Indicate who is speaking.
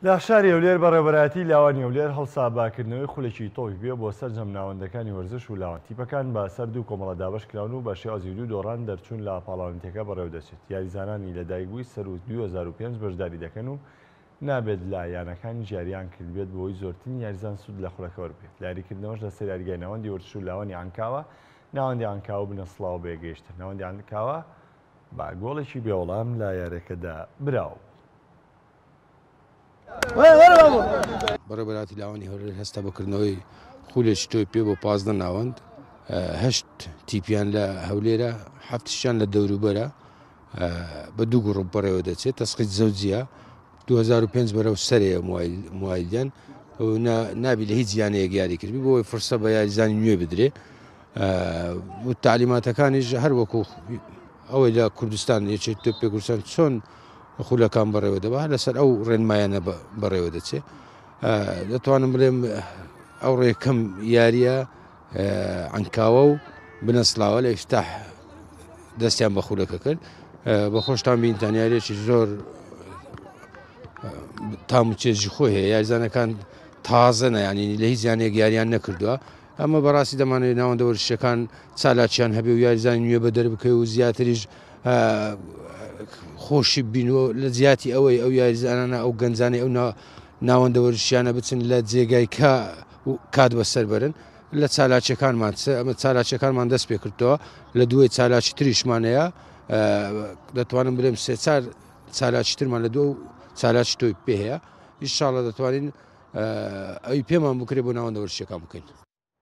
Speaker 1: لە شاری هەولێر بەڕێوەبەرایەتی لاوانی هەولێر هەڵسا بە کردنەوەی خولێکی تۆپی پێ بۆ سەرجەم ناوەندەکانی وەرزش و لاوان. تیپەکان بە سەر دوو کۆمەڵە دابەش کراون و بە شێوازی دوو دۆڕان دەرچوون لە پاڵاوانێتیەکە بەڕێوەدەچێت. یاریزانانی لەدایکبووی سەروو 2005 بەشداری دەکەن و نابێت لە یانەکانیش یارییان کردبێت بۆی زۆرترین یاریزان سوود لە خولەکە وەربگرێت. لە یاریکردنەوەش لەسەر یاریگای ناوەندی وەرزش و لاوانی عەنکاوە، ناوەندی عەنکاوە بنەسڵاوە بەیەکگەیشتن. ناوەندی عەنکاوە بە گۆڵێکی بێوەڵام لە یاریەکەدا براوە بوو.
Speaker 2: بەڕێوەبەرایەتی لاوانی هەولێر هەستا بە کردنەوەی خولێکی تۆی پێ بۆ 15 ناوەند هەشت تیپیان لە هەولێرە هەفتشیان لە دەوروبەرە بە دوو گروپ بەڕێوە دەچێت تەسقیت زەوجیە 2005 بەرەو سەرەیە موایلیان نابی لە هیچ یانەیەک یاری کردبی بۆی فرسە بە یاریزانی نوێ بدرێ و تعلیماتەکانیش هەر وەکو ئەوەی لە کوردستان یەکێتی تۆپی کوردستان چۆن خولەکان بەڕێوە دەبا لەسەر ئەو ڕێنمایانە بەڕێوە دەچێ دەتوانم بڵێم ئەو ڕێکەم یاریە عنکاوە و بنەسلاوە لە ئیفتاح دەستیان بە خولەکە کرد بە خۆشتان بینتان یاریەکی زۆر تام و چێژی خۆی هەیە یاریزانەکان تازە نەیانی لە هیچ یانەیەک یاریان نەکردووە ئەمە بەڕاستی دەمانەوێت ناوەندە وەرزشیەکان چالاکیان هەبێ و یاریزانی نوێ بە دەربکەوێ و زیاتریش خۆشی بین و لە جیاتی ئەوەی ئەو یاریزانانە ئەو گەنجانی ئەو ناوەندە وەرزشیانە بچن لە جێگای کە کات بەسەر بەرن لە چالاکیەکانمان ئەمە چالاکیەکانمان دەست پێ کردەوە لە دوای چالاکی تریشمانەیە دەتوانم بلێم سێ چار چالاکی ترمان لە دوو چالاکی تۆی پێ هەیە ئیشاڵە دەتوانین ئەوی پێمان بکرێ بۆ ناوەندە وەرزشیەکان بکەین.